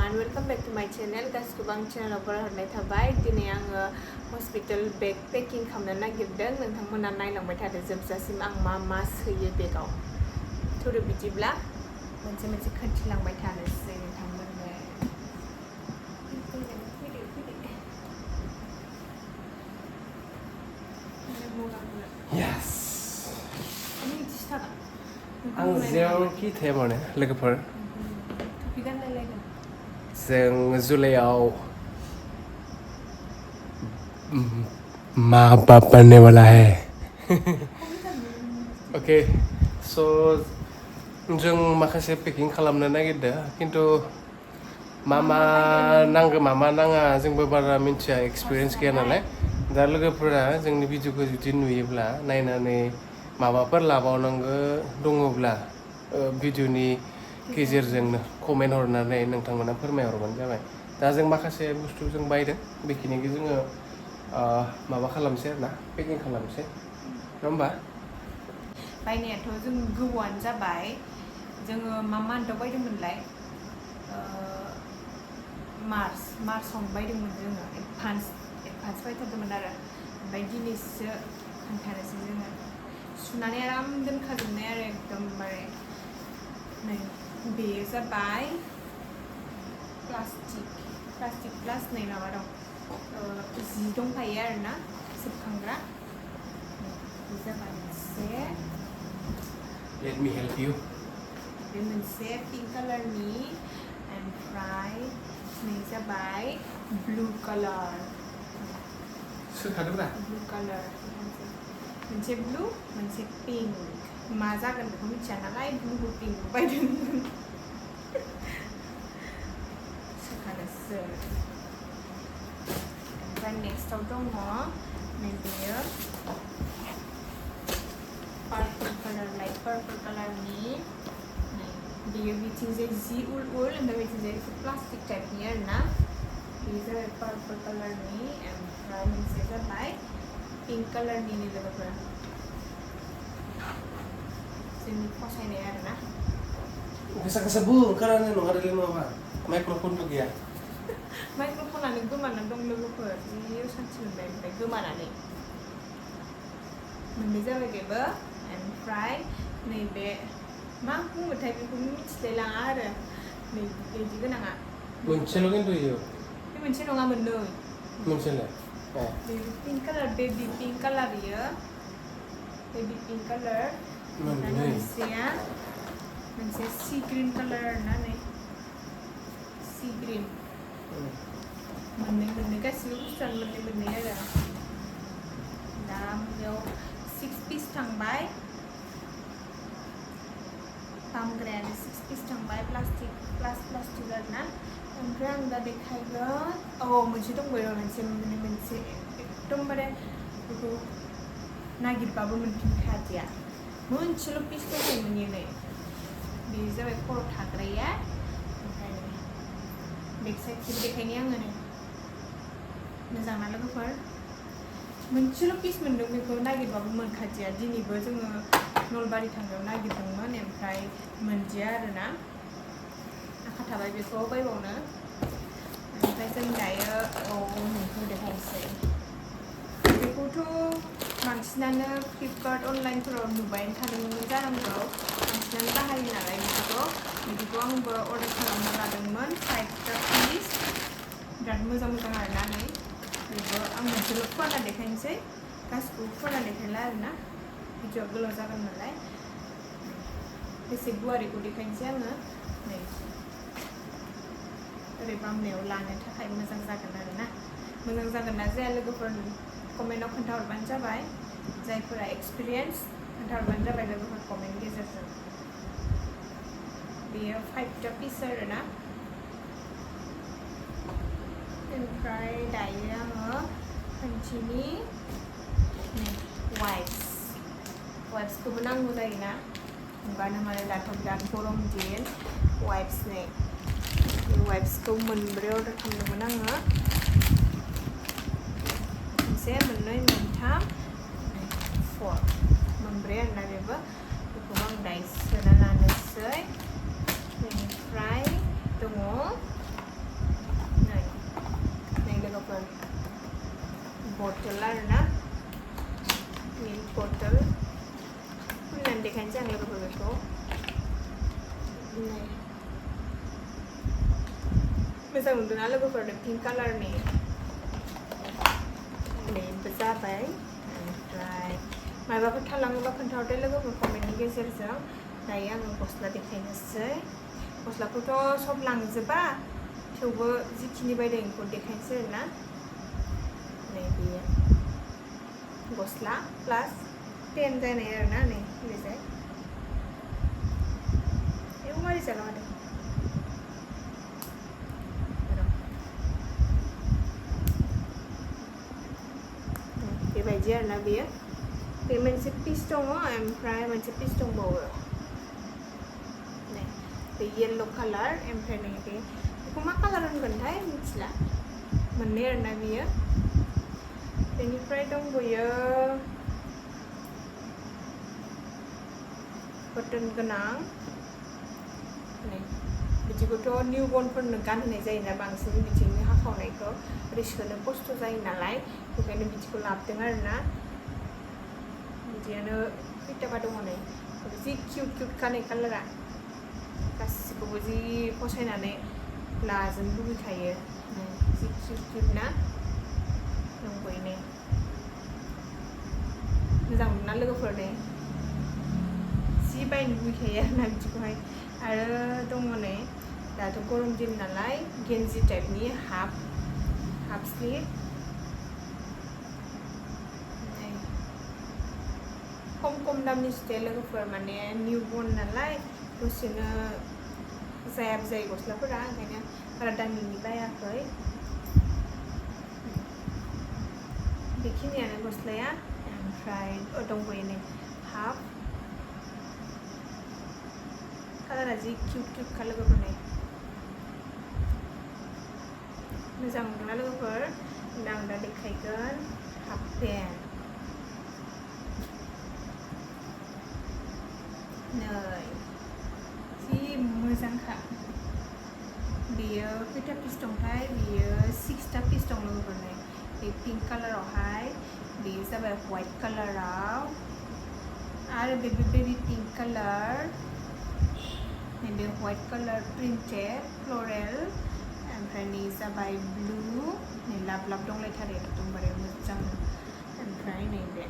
everyone, welcome back to my channel. गासिखौबो आं चेनेलाव बरायहरनाय थाबाय। दिनै आङो हस्पिटाल बेग पेकिं खालामनो नागिरदों। नोंथांमोना नायलांबाय थादो जोबजासिम आं मा सोयो बेगाव। थुदो बिदिब्ला मोनसे मोनसे खोन्थिलांबाय थानोसै नोंथांमोननो। Yes. Ini distaga. आं जेरावखि थाया मानो लोगोफोर टुपि गानलायलायगोन। जों जुलाइआव माँ बाप बनने वाला है। ओके सो जों माखासे पेकिं खालामनो नागिरदों खिन्थु मा नांगौ मा नाङा जोंबो बारा मिन्थिया एक्सपिरियेन्स गैया नालाय दा लोगोफोरा जोंनि भिडिअखौ जुदि नुयोब्ला नायनानै माबाफोर लाबावनांगौ दङब्ला भिडिअनि गेजेरजोंनो कमेन्ट हरनानै नोंथांमोना फोरमायहरबानो जाबाय। दा जों माखासे बुस्थु जों बायदों बेखिनिखौ जोङो माबा खालामसै आरोना पेकिं खालामसै नङा होमबा? बायनायाथ' जों गोबावानो जाबाय। जोङो मा मान्थआव बायदोंमोनलाय? मार्चआवनो बायदोंमोन जोङो एडभान्स बायथारदोंमोन आरो ओमफ्राय दिनैसो खोन्थानोसै जोङो सुनानै आराम दोनखाजोबनाय आरो एकदमबारे नै बेयो जाबाय प्लास्टिक प्लास नै माबा दं जि दंखायो आरोना सेबखांग्रा बे जाबाय मोनसे Let me help you. बे मोनसे पिंक कालारनि ओमफ्राय नै जाबाय ब्लु कालार सोखादोंब्रा ब्लु कालार मोनसे ब्लु मोनसे पिंक मा जागोन बेखौ मिथिया नालाय ब्लुबो पिंकबो बायदोंमोन सोखानोसै ओमफ्राय नेक्स्टआव दङ नै बेयो पार्पल कालार लाइट पार्पल कालारनि बेयो बिथिंजाय जि उल ओमफ्राय बिथिंजाय एसे प्लास्टिक टाइपनि आरोना बेयो जाबाय पार्पल कालारनि ओमफ्राय मोनसे जाबाय पिंक कालारनि लोगोफोर जोंनि फसायनाय आरोना गोसा बुं खोनानाय नङा रायलाय नङाबा माइक्र'फनबो गैया माइक्र'फनानो गोमानानै दं लोगोफोर जि सान्थि मोनबाय ओमफ्राय गोमानानै मोननै जाबाय बेबो ओमफ्राय नैबे मा बुङोथाय बेखौ मिथिलायलाङा आरो नै बिदि गोनाङा मोनसेल' खिन्थु इयो बे मोनसे नङा मोननै मोनसेलाय बेबि पिंक कालार बेबि पिंक कालार इयो बेबि पिंक कालार ओमफ्राय मोनसे सी ग्रीन कालार आरोना नै सी ग्रीन मोननै गासिबो बुस्थुआनो मोननै आरो दा बेयाव 6 पिस थांबाय बामग्रायानो 6 पिस थांबाय प्लास्टिक आरोना ओमफ्राय आं दा देखायगोन मोनसे दंबायो मोनसे एकदमबारे बेखौ नागिरबाबो मोनफिनखादिया मोनसेल' पिस दंखायोमोन इयो नै बेयो जाबाय खर' थाग्राया ओमफ्राय बेक साइडखौ देखायनि आङो नै मोजां ना लोगोफोर मोनसेल' पिस मोनदों बेखौ नागिरबाबो मोनखादिया दिनैबो जोङो नलबारि थांनायाव नागिरदोंमोन ओमफ्राय मोनदिया आरोना आखा थाबाय बेखौ बायबावनो ओमफ्राय जों दायो नोंखौ देखायनोसै बेखौथ' बांसिनानो फ्लिपकार्ट अनलाइनफोराव नुबायानो थादोंमोन जानांगौ बांसिनानो बाहायो नालाय बिदिखौ आंबो अर्डार खालामना लादोंमोन 5टा पिस बिराद मोजां आरोना नै बेबो आं मोनसेल' फुवारना देखायनोसै गासिखौबो फुवारना देखायला आरोना भिडिअआ गोलाव जागोन नालाय बेसे गुवारैखौ देखायनोसै आङो नै ओरै बामनायाव लानो थाखाय मोजां जागोन आरोना मोजां जागोन ना जाया लोगोफोर कमेन्टआव खोन्थाहरबानो जाबाय जायफोरा एक्सपिरियेन्स खोन्थाहरबानो जाबाय लोगोफोर कमेन्ट गेजेरजों बेयो 5टा पिस आरोना ओमफ्राय दायो आङो खोन्थिनि वाइप्सखौबो नांगौ जायोना ओंखायनो माने दाथ' बिराद गरम दिन वाइप्स नै बे वाइप्सखौ मोनब्रै अर्डार खालामदोंमोन आङो मोनसे मोननै मोनथाम 4 मोनब्रै आरोना बेखौबो आं दायो सोना लानोसै बेनिफ्राय दङ लोगोफोर बटल आरोना मिल्क बटल खुलिनानै देखायनोसै आं लोगोफोर बेखौ मोजां नुदोंना लोगोफोर पिंक कालारनि बेबो जाबाय ओमफ्राय माबाफोर थालाङोबा खोन्थाहरदो लोगोफोर कमेन्टनि गेजेरजों दायो आङो गस्ला देखायनोसै गस्लाखौथ' सब लांजोबा थेवबो जिखिनि बायदों बेखौ देखायनोसै आरोना नै बेयो गस्ला प्लास 10 जानाय आरोना नै बेजाय बेयाव मारै जालांदों बेबायदि आरोना बेयो बे मोनसे पिस दङ ओमफ्राय मोनसे पिस दंबावो नै बे येल्ल' कालार ओमफ्राय नै बेखौ मा कालार होनगोनथाय मिथिला मोननै आरोना बेयो बेनिफ्राय दंबोयो बटन गोनां नै बिदिखौथ' निउ बर्नफोरनो गानहोनाय जायोना बांसिन बिदिनो हाखावनायखौ ओरै सोनो खस्थ' जायो नालाय बेखायनो बिदिखौ लाबोदों आरोना बिदियानो खैथाबा दङ नै जि किउट किउट खानाय कालारा गासिखौबो जि फसायनानै लाजोबनो लुबैखायो जि किउट किउट ना दंबोयो नै मोजां मोना लोगोफोर नै जि बायनो लुबैखायो आरोना बिदिखौहाय आरो दङ नै दाथ' गरम दिन नालाय गेन्जि टाइपनि हाफ स्लिभ खम दामनि स्टाइल लोगोफोर माने निउ बर्न नालाय दसेनो जायाबो जायो गस्लाफोरा ओंखायनो बारा दामिनि बायाखै बेखिनियानो गस्लाया ओमफ्राय दंबोयो नै हाफ कालारा जि किउट किउट खा लोगोफोर नै मोजां मोनदोंना लोगोफोर आं दा देखायगोन हाफ पेन्ट नै जि मोजांखा बेयो खैथा पिस दंथाय बेयो 6टा पिस दं लोगोफोर नै बे पिंक कालारावहाय बेयो जाबाय व्हाइट कालाराव आरो बेबी पिंक कालार नैबे व्हाइट कालार प्रिन्टेड फ्लरेल ओमफ्राय नै जाबाय ब्लू नै लाब लाब दंलायथारो एकदमबारे मोजां ओमफ्राय नैबे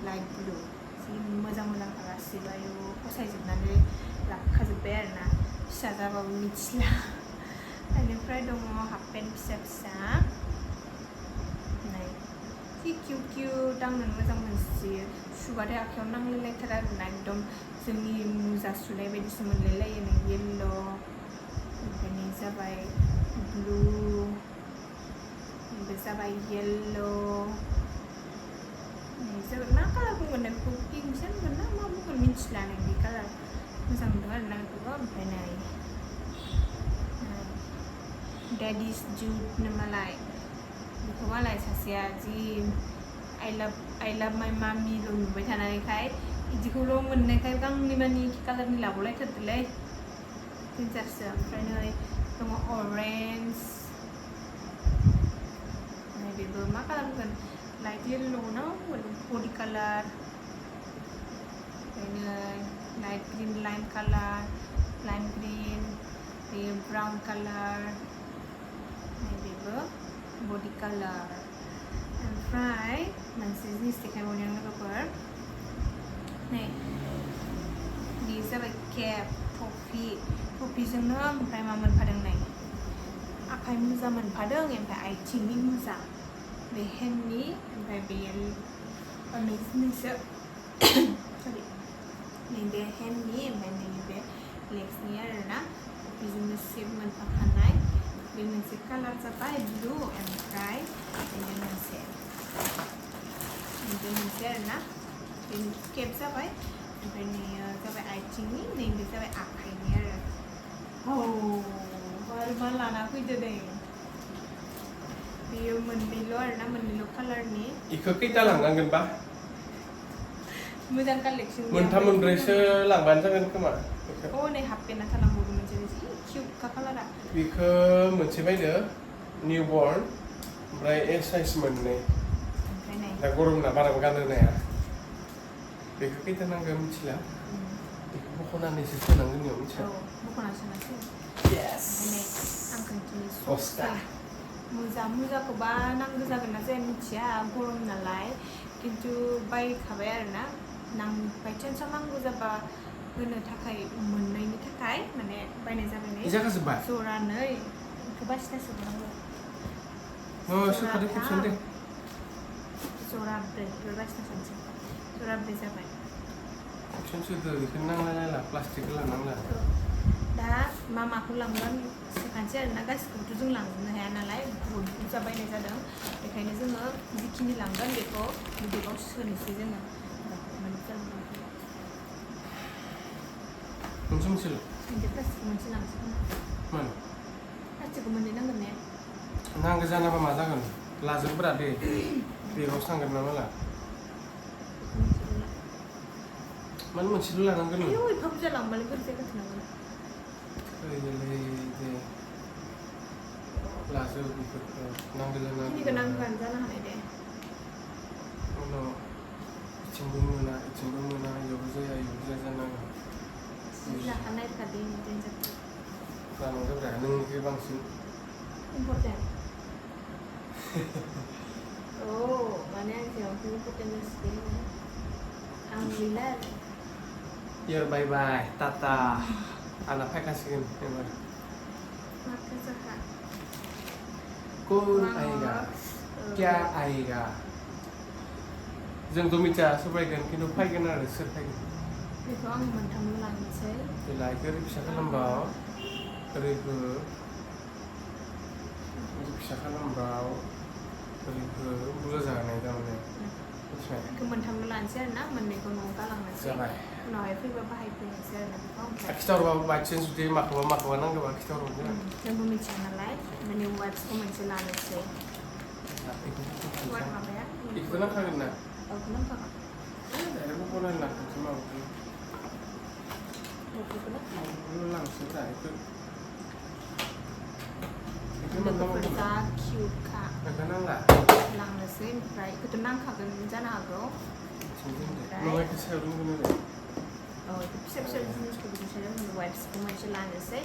लाइट ब्लू जि मोजां मोजांखा गासिबो आयु फसायजोबनानै लाबोखाजोब्बाय आरोना फिसा जाबाबो मिथिला बेनिफ्राय दङ हाफ पेन्ट फिसा फिसा नै जि किउट किउट आंनो मोजां मोनसोयो सुबाथाय आखायाव नांलायलायथारा आरोना एकदम जोंनि मुजा सुनाय बायदिसो मोनलायलायो नै येल्ल' ओमफ्राय नै जाबाय ब्लु नैबे जाबाय येल्ल' नै जाबाय मा कालार बुंगोन बेखौ पिंकसो होनगोन ना मा बुंगोन मिथिला नै बे कालार मोजां मोनदों आरोना बेखौबो ओमफ्राय नै डेडिस जुटनो मालाय बेखौ मालाय सासेया जि आइ लाभ माइ मामिल' नुबाय थानायखाय बिदिखौल' मोननायखाय गांनै मानि कालारनि लाबावलायथारदोलै देन्जारसो ओमफ्राय नै दङ अरेन्ज नै बेबो मा कालार होगोन लाइट येल्ल' ना बडि कालार ओमफ्राय नै लाइट ग्रिन लाइम कालार लाइम ग्रिन बेयो ब्राउन कालार नै बेबो बडि कालार ओमफ्राय मोनसे जिनिस देखायबावनि आं लोगोफोर नै बेयो जाबाय केप टफिजोंनो ओमफ्राय मा मोनफादों नै आखाइ मुजा मोनफादों ओमफ्राय आथिंनि मुजा बे हेन्दनि ओमफ्राय बेयो नैसो सरि नैबे हेन्दनि ओमफ्राय नैबे लेग्सनि आरोना टफिजोंनो सेप मोनफाखानाय बे मोनसे कालार जाबाय ब्लु ओमफ्राय बेनो मोनसे आरोना बे केप जाबाय ओमफ्राय नैयो जाबाय आथिंनि नैबे जाबाय आखाइनि आरो बार मा लाना फैदो दे बेयो मोननैल' आरोना मोननैल' कालारनि इखौ खैथा लांनांगोन बा मोजां कालेक्सन मोनथाम मोनब्रैसो लांबानो जागोन खोमा Oh, नै हाबपेना थानांगौ मोनसे किउट का कालारा बेखौ मोनसे बायदो निउबर्न ओमफ्राय ए साइज मोननै ओमफ्राय नै दा गरम ना बाराबो गाननो हाया बेखौ खैथा नांगौ मिथिला बेखौ बख'नानैसो सोनांगोन बेयाव मिथिया औ बख'ना सोनांसै yes ओमफ्राय नै आं खोन्थिनि Oscar मुजाखौबा नांगौ जागोन ना जाया मिथिया गरम नालाय खिन्थु बायखाबाय आरोना बायचान्सआव नांगौ जाबा होनो थाखाय मोननायनि थाखाय माने बायनाय जाबाय नै जाखाजोब्बाय जरानै बेखौ बासिना सोनांगौ सोखादो खेबसेनो दे जराब्रै बेफोर बासिना सोनोसै जराब्रै जाबाय खेबसेनो सोदो बेखौ नांलायला प्लास्टिकखौ लानांला दा माखौ लांगोन सोखानोसै आरोना गासिखौबोथ' जों लांजोबनो हाया नालाय बुहुद बुरजा बायनाय जादों बेखायनो जोङो जिखिनि लांगोन बेखौ बेगाव सोनोसै जोङो मोनसेल' मोनसे प्लास्टिक मोनसे लांसै मानो प्लास्टिकखौ मोननै नांगोन ने नांगौ जानाबा मा जागोन लाजोबब्रा दे बेगावसो थांगोन ना माला मानो मोनसेल' लानांगोन आयौ एफा बुरजा लांबालाय बोरै जायगा थोनांगोन ओइलै दे लाजोब बेफोरखौ नांगौ जाना खिनिखौ नांगौआनो जानो हानाय दे उनाव इथिंबो मोना इयावबो जाया जानांगौ लाखानायखादे डेन्जार लानांगौब्रा नोंनिख्रुइ बांसिन इम्पर्टेन्ट औ माने आं सिगाङावथ' इम्पर्टेन्ट जासिगोन आं गैला आरो यार बाय बाय टाटा आंना फायखासिगोन एबार माथो जाखा कौन आएगा क्या आएगा जोंथ' मिथिया सोर फैगोन खिन्थु फैगोन आरो सोर फैगोन बेखौ आं मोनथामल' लांनोसै लाइखौ ओरै फिसा खालामबाव ओरैबो फिसा खालामबाव ओरैबो बुरजा जानाय थारमाने मिथिबाय बेखौ मोनथामल' लानोसै आरोना मोननैखौ न'आव गालांनोसै जाबाय उनावहाय फैबा बाहायफैनोसै आरोना बेखौ ओमफ्राय खिथाहरबाबो बायचान्स जुदि माखौबा नांगौबा खिथाहरबानो जोंबो मिथिया नालाय माने वाइप्सखौ मोनसे लानोसै माबाया बेखौथ' नांखागोन ना बेखौ नांखागोन डाइरेक्ट बनायनो लाखानोसै माबाखौ लांसैब्रा लोगोफोर जा किउटखा बेखौ नांला लांनोसै ओमफ्राय बेखौथ' नांखागोन जानो हागौ नङाखि सायाव दोनगोन आरो औ फिसा फिसा जिनिसखौ बिदि सायाव दोनगोन वाइप्सखौ मोनसे लानोसै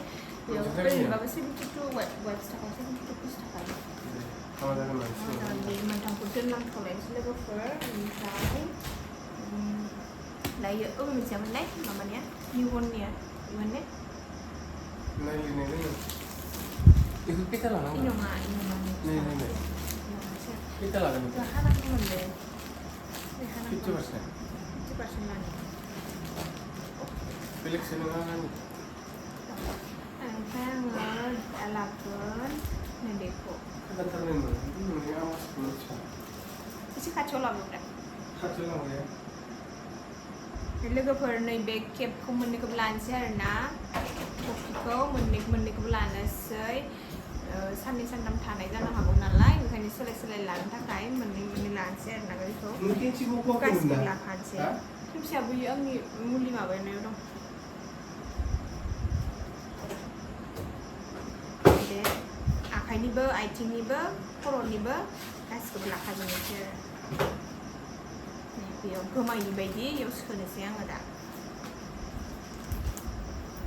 बेयाव ओरैनोबाबो 72 वाइप्स थाखाय 72 पिस थाखाय मोनथामखौ दोननांथ'लायनोसै लोगोफोर ओमफ्राय दायो मोनसेयामोनलाय माबानिया निउबर्ननिया माने नायलायनाय दोङो बेखौ खैथा लानांगौ नङा खैथा लागोन हानांगौमोनलै 50% लानो बेलेगसो नङा आंनि ओमफ्राय आङो लागोन नैबेखौ खोनाथारनायमोन नोंनि आवाजखौ मिथिया एसे खाथियाव लाबोब्रा खाथियाव लांबाय लोगोफोर नैबे केपखौ मोननैखौबो लानोसै आरोना कफिखौ मोननैखौबो लानोसै साननै सानथाम थानाय जानो हागौ नालाय ओंखायनो सोलाय लानो थाखाय मोननै लानोसै आरोना बेखौ गासिबो लाखानोसै खेमसेयाबो आंनि मुलि माबानायाव दं बे आखाइनिबो आथिंनिबो खर'निबो गासिखौबो लाखाजोबनोसै आरो बेयाव गोमायि बायदि बेयाव सोनोसै आङो दा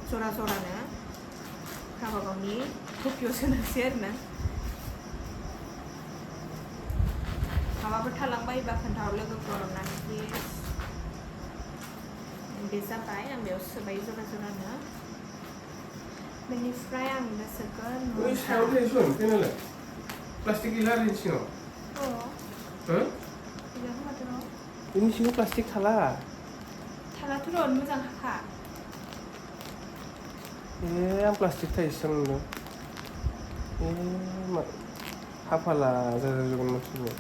जरानो गावबा गावनि टपियाव सोनोसै आरोना माबाफोर थालांबायोबा खोन्थाहर लोगोफोर अननानै प्लिज बे जाबाय आं बेयाव सोबाय जरानो बेनिफ्राय आं दा सोगोन प्लास्टिक गैला आरो सिङाव बेनि सिङाव प्लास्टिक थालाथ' र' मोजां हाखा आं प्लास्टिक थायोसो सानदों हाफाला जाजोबगोन मानसिफोर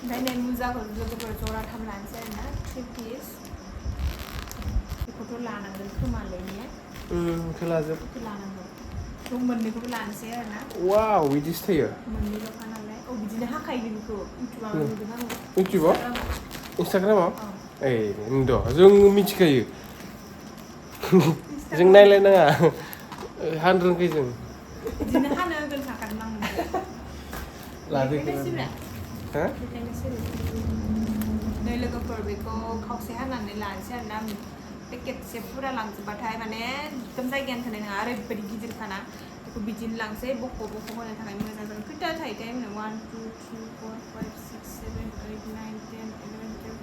ओमफ्राय नै मुजाखौ लोगोफोर जराथाम लानोसै आरोना 3 पिस बेखौथ' लानांगोन खोमालै ने लाजोब लानांगौ मोननैखौबो लानोसै आरोना वाव बिदिसो थायो मोननैल'खा नालाय बिदिनो हाखायो बेखौ इउटुबाव नुदों आङो इउटुबाव इन्सटाग्रामाव नुदों जों मिथिखायो जों नायलायनाङा हानो रोंखायो जों बिदिनो हानो रोंखागोन आं लादो हा नै लोगोफोर बेखौ खावसे हानानै लानोसै आरोना पेकेटसे फुरा लांजोबबाथाय माने एकदम जायगायानो थानाय नङा ओरैबायदि गिदिरखाना बेखौ बिदिनो लांसै बख' होनो थाखाय मोजां जागोन खैथा थायोथाय 1 2 3 4 5 6 7 8 9 10 11 12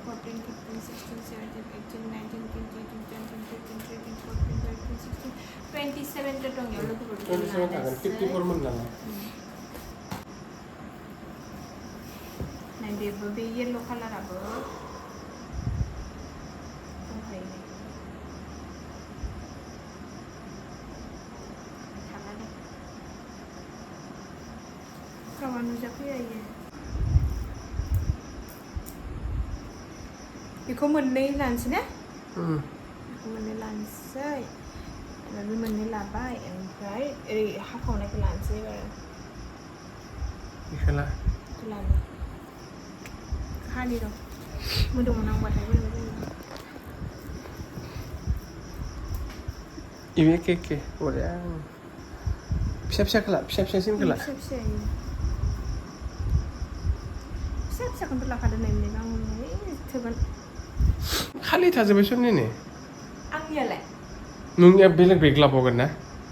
14 15 16 17 18 19 20 21 22 23 24 25 26 27 दं याव लोगोफोर 27 थागोन 54 मोन नालाय नाय बेबो बे येल्ल' कालाराबो दंखायो नै थाला दे गावहा नुजाफैया इयो बेखौ मोननै लानोसै ना बेखौ मोननै लानोसै बे मोननै लाबाय ओमफ्राय ओरै हाखावनायखौ लानोसै एबार बेखौ ला लानो हानि र' मोदोमाव नांबाथाय बोरैबा जायो इबो एखे बरिया फिसा फिसासिनखौ ला फिसा फिसाखौनोथ' लाखादो नै आं थोगोन खालि थाजोब्बाय सोरनिनो आंनियालाय नोंनिया बेलेग बेग लाबावगोन ना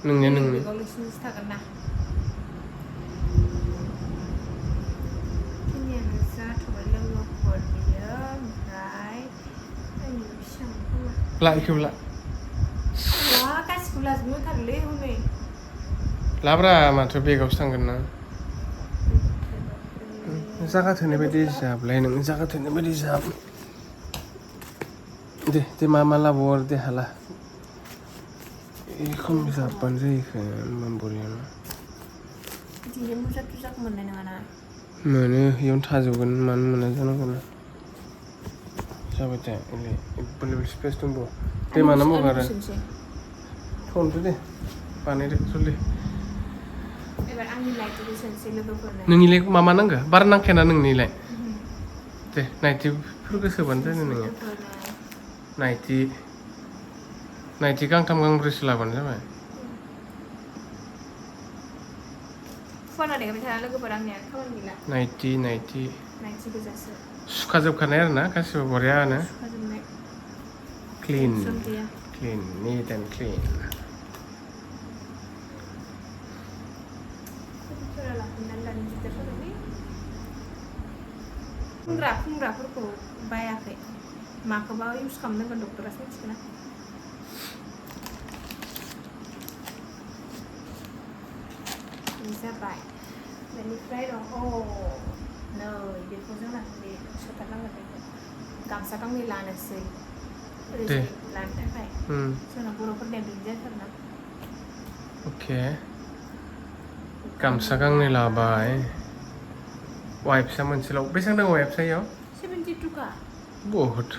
नोंनिया बेलेग नोंनि बेगाव नोंसिनिसो थागोन ना खिनियानो जाथ'बाय लोगोफोर बियो ओमफ्राय आंनि फिसा ला इखौबो ला वा गासिखौबो लाजोबनो होथारोलै हनै लाब्रा माथो बेगावसो थांगोन ना जागा थोनाय बायदि जाबलाय नों जागा थोनाय बायदि जाब दे मा लाबावो आरो दे हाला एखम जाब्बानो जायोखो बरियानो बिदिनो बुरजा थुरजाखौ मोननाय नङाना मोनो इयावनो थाजोबगोन मानो मोना जानांगौ जाबाय दे एभेलेबल स्पेस दंबावो दे मा नांबावगौ आरो थनदो दे बानायदो जल्दि एबार आंनि नाइटिखौ सोनोसै लोगोफोरनो नोंनिलाय मा नांगौ बारा नांखायाना नोंनिलाय दे नाइटिफोरखौ सोबानो जायो नोङो नाइटि गांथाम गांब्रैसो लाबानो जाबाय फुवाना देखायबाय थाना लोगोफोर आंनिया खामानि गैला नाइटि गोजासो सुखाजोबखानाय आरोना गासिबो बरियानो सुखाजोबनाय क्लिन टेनसन गैया निट एन्ड क्लिन फुंग्राफोरखौ बायाखै माखौबा इउज खालामनांगोन डक्टरासो मिथिगोन जाबाय बेनिफ्राय नै बेखौ जोंना सोथारनांगोन बेखौ गामसा गांनै लानोसै ओरैजाय लानो थाखाय जोंना बर'फोरनिया बिदि जाथारोना अके गामसा गांनै लाबाय वाइप्सआ मोनसेल' बेसेबां दङ वाइप्सआ इयाव 72 का बहुत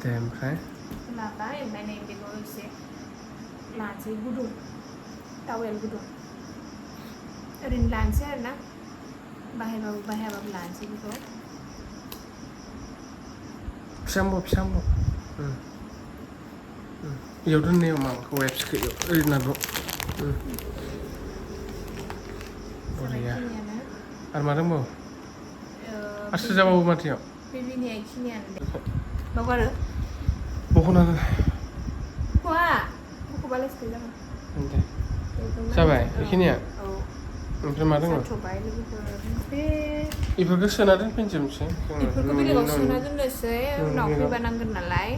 दे ओमफ्राय लाबाय ओमफ्राय नै बेखौ एसे लानोसै गुदुं टावेल गुदुं ओरैनो लानोसै आरोना बाहायाबाबो लानोसै बेखौ फिसा हम्ब इयाव दोननायाव माबाखौ वाइप्सखौ ओरैनो नांगौ बरिया आरो मा दंबावो आरो जाबावो माथोयाव बेबिनिया इखिनियानो दे बावगारो बख'ना बख'बालाय जागोन दे जाबाय बेखिनिया ओमफ्राय मा दङ बेफोरखौ सोना दोनफिनजोबनोसै बेफोरखौ बेलेगाव सोना दोननोसै उनाव फैबा नांगोन नालाय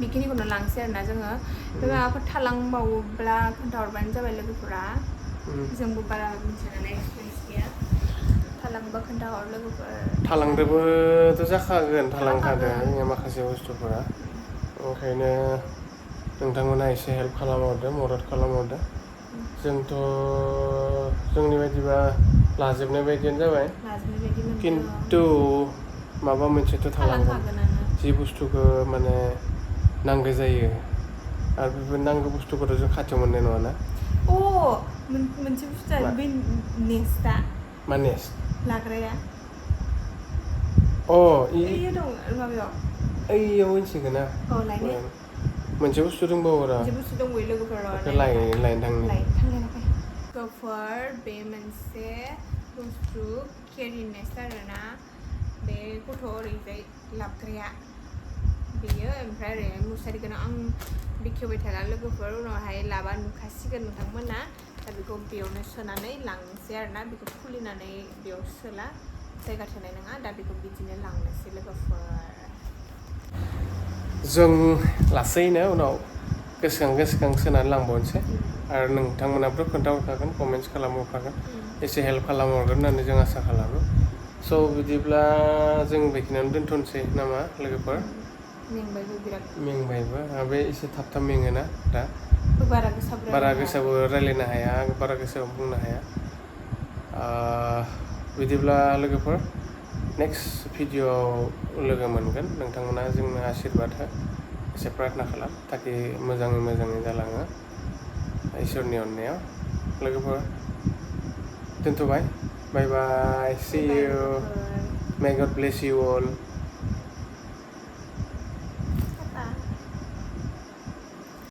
बेखिनिखौनो लांसै आरोना जोङो बे माबाफोर थालांबावोब्ला खोन्थाहरबानो जाबाय लोगोफोरा जोंबो बारा मिथिया नालाय एक्सपिरियेन्स गैया थालांबा खोन्थाहर लोगोफोर थालांदोबोथ' जाखागोन थालांखादों माखासे बुस्थुफोरा ओंखायनो नोंथांमोना एसे हेल्प खालामहरदो मदद खालामहरदो जोंथ' जोंनि बायदिबा लाजोबनाय बायदियानो जाबाय खिन्थु माबा मोनसेथ' थालांगोन जि बुस्थुखौ माने नांगौ जायो आरो बेफोर नांगौ बुस्थुखौथ' जों खाथियाव मोननाय नङाना अ मोनसे बुस्थुआ मा? बे नेस्टा मा नेस्ट? लाग्राया अ ओइयो दं माबायाव ओइयाव होनसिगोन ना औ लायनो मोनसे बुस्थु दंबावो र' मोनसे बुस्थु दंबावो लोगोफोर बेखौ लायनो थांनि थांलायनांगौ लोगोफोर बे मोनसे बुस्थु केरि नेस्ट आरोना बे गथ' ओरैजाय लाबग्राया बेयो ओमफ्राय ओरैहाय मुसारि गोनां आं बेखेवबाय थाला लोगोफोर उनावहाय लाबा नुखासिगोन नोंथांमोना दा बेखौ बेयावनो सोनानै लांनोसै आरोना बेखौ खुलिनानै बेयाव सोला जायगा थोनाय नङा दा बेखौ बिदिनो लांनोसै लोगोफोर जों लासैनो उनाव गोसोखां सोनानै लांबावनोसै आरो नोंथांमोनाबो खोन्थाहरखागोन कमेन्ट्स खालामहरखागोन एसे हेल्प खालामहरगोन होननानै जों आसा खालामो स' बिदिब्ला जों बेखिनियावनो दोनथ'नोसै नामा लोगोफोर मेंबायबो बिराद मेंबायबो बे एसे थाब मेङोना दा बारा गोसाबो बारा रायलायनो गोसाबो रायलायनो हाया बारा गोसाबो बुंनो हाया बिदिब्ला लोगोफोर नेक्स्ट भिडिअ'आव लोगो मोनगोन नोंथांमोना जोंनो आशिर्बाद हो एसे प्रार्थना खालाम ताकि मोजाङै जालाङो इसोरनि अननायाव लोगोफोर दोनथ'बाय बाय बाय सि बाय इउ लोगोफोर मे गड ब्लेस इउ अल